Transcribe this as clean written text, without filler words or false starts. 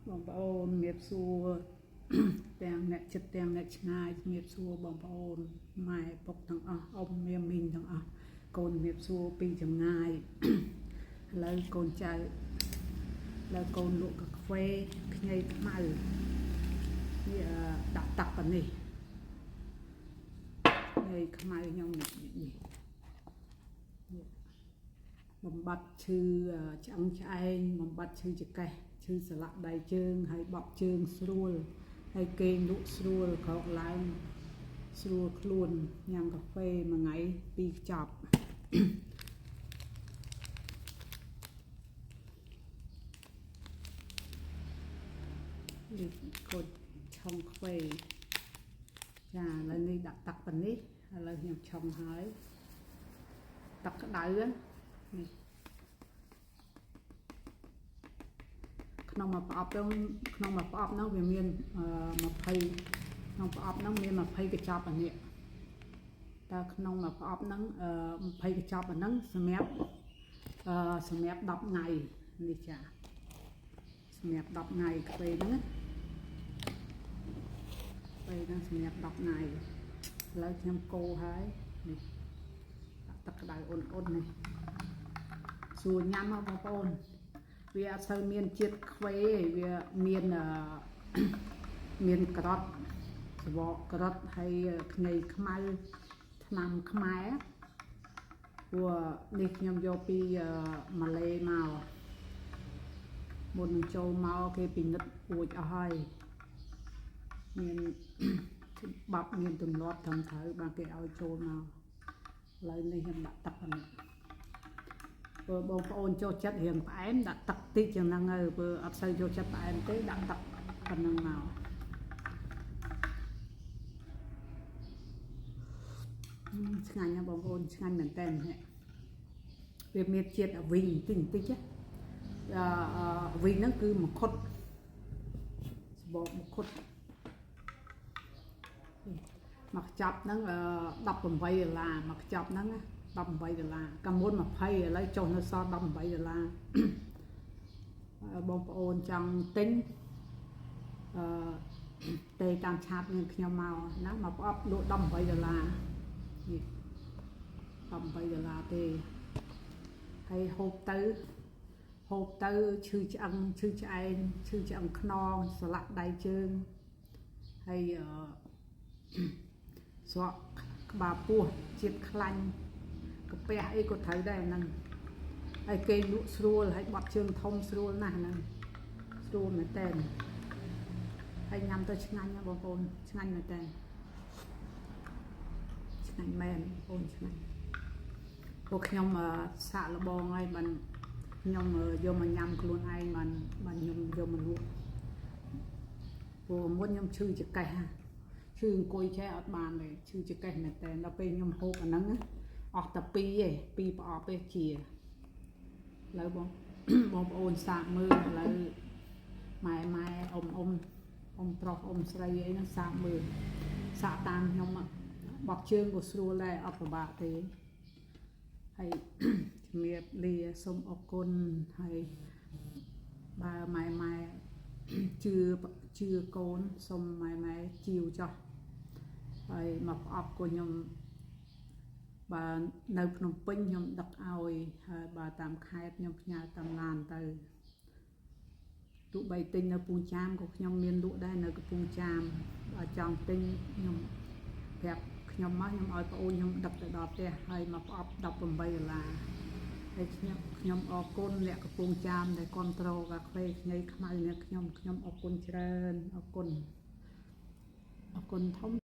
បងប្អូនជំរាបសួរ ទាំងអ្នកចិត្តទាំងអ្នកឆ្ងាយជំរាបសួរបងប្អូនម៉ែពុកទាំងអស់អ៊ំមាមីងទាំងអស់កូនជំរាបសួរពីចម្ងាយ ឥឡូវកូនចៅឥឡូវកូនលក់កាហ្វេខ្ញីខ្មៅនេះអឺដាក់ទឹកប៉ានេះខ្ញីខ្មៅខ្ញុំនេះនេះនេះ បំបត្តិឈឺឆ្អឹងឆ្អែងបំបត្តិឈឺចង្កេះឈឺសន្លាក់ដៃជើងហើយបត់ជើងស្រួលហើយគេងលក់ស្រួលក្រោកឡើងស្រួលខ្លួនញ៉ាំកាហ្វេមួយថ្ងៃពីរកញ្ចប់ នេះកូនឆុងកាហ្វេចាឥឡូវនេះដាក់ទឹកប៉ុណ្នេះឥឡូវខ្ញុំឆុងហើយទឹកក្តៅនេះ ក្នុងមួយប្រអប់ទៅក្នុងមួយប្រអប់ហ្នឹងវាមាន20ក្នុងប្រអប់ហ្នឹងមាន20កញ្ចប់អានេះតើក្នុងមួយប្រអប់ហ្នឹង20កញ្ចប់អាហ្នឹងសម្រាប់អឺសម្រាប់10ថ្ងៃនេះចាសម្រាប់10ថ្ងៃកាហ្វេហ្នឹងណាកាហ្វេហ្នឹងសម្រាប់10ថ្ងៃឥឡូវខ្ញុំកូរហើយនេះដាក់ទឹកក្តៅអ៊ុនៗនេះស្រួលញ៉ាំហ៎បងប្អូន វាអត់សូវមានជាតិខ្វេទេវាមានអឺ មានក្រត់សបកក្រត់ហើយខ្ញីខ្មៅថ្នាំខ្មែរព្រោះនេះខ្ញុំយកពីម៉ាឡេមកមុននឹងចូលមកគេពិនិត្យអួចអស់ហើយមាន ច្បាប់មានទម្លាប់ត្រឹមត្រូវបានគេឲ្យចូលមកឥឡូវនេះខ្ញុំដាក់ទឹកហ្នឹង បើបងប្អូនចូលចិត្តរៀងផ្អែមដាក់ទឹកតិចជាងហ្នឹងទៅបើអត់សូវចូលចិត្តផ្អែមទេដាក់ទឹកប៉ុណ្្នឹងមកឆ្ងាញ់ណាស់បងប្អូនឆ្ងាញ់មែនតើនេះវាមានជាតិអាវីងតិចបន្តិចណាអឺអាវីងហ្នឹងគឺមង្ឃុតសបកមង្ឃុតមកខ្ចប់ហ្នឹង18ដុល្លារមកខ្ចប់ហ្នឹងណា18ដុល្លារកាលមុន20ឥឡូវចុះនៅសល់18ដុល្លារ បងប្អូនចង់ទិញអឺទេតាម chat នាងខ្ញុំមកណាមកប្រអប់លក់18ដុល្លារនេះ18ដុល្លារទេហើយហូបទៅហូបទៅឈឺឆ្អឹងឈឺឆ្អែងឈឺឆ្អឹងខ្នងសន្លាក់ដៃជើងហើយអឺ ស្រកក្បាលពោះជាតិខ្លាញ់កាពះអីក៏ត្រូវដែរហ្នឹងហើយគេលក់ស្រួលហើយបត់ជើងធំស្រួលណាស់ហ្នឹងស្រួលមែនតើហើយញ៉ាំទៅឆ្ងាញ់ណាស់បងប្អូនឆ្ងាញ់មែនតើឆ្ងាញ់មែនបងប្អូនឆ្ងាញ់ពួកខ្ញុំសាកល្បងហើយបានខ្ញុំយកមកញ៉ាំខ្លួនឯងបានបានខ្ញុំយកមកលក់ព្រោះមុនខ្ញុំឈឺចង្កេះហ่ะ ឈឺអង្គុយចេះអត់បានទេឈឺចង្កេះមែនតើដល់ពេលខ្ញុំហូបអាហ្នឹងណាអស់តែពីរឯងពីរប្រអប់ទេជាឥឡូវបង បងប្អូនសាកមើលឥឡូវម៉ែម៉ែអ៊ំអ៊ំអ៊ំប្រុសអ៊ំស្រីអីហ្នឹងសាកមើលសាកតាមខ្ញុំបត់ជើងក៏ស្រួលដែរអត់ពិបាកទេហើយ ជំរាបលាសូមអរគុណហើយបើម៉ែម៉ែ ជឿជឿកូនសូមម៉ែម៉ែជាវចោះហើយមកប្រអប់ក៏ខ្ញុំបើនៅភ្នំពេញខ្ញុំដឹកឲ្យហើយបើតាមខេត្តខ្ញុំផ្ញើតាមឡានទៅទោះបីទិញនៅពងចាមក៏ខ្ញុំមានលក់ដែរនៅកំពង់ចាមបើចង់ទិញខ្ញុំប្រាប់ខ្ញុំមកខ្ញុំឲ្យប្អូនខ្ញុំដឹកទៅដល់ផ្ទះហើយមកប្រអប់18ដុល្លារហើយខ្ញុំខ្ញុំអរគុណអ្នកកំពង់ចាមដែលគ្រប់គ្រងកាហ្វេខ្ញីខ្មៅអ្នកខ្ញុំខ្ញុំអរគុណច្រើនអរគុណអរគុណធំ។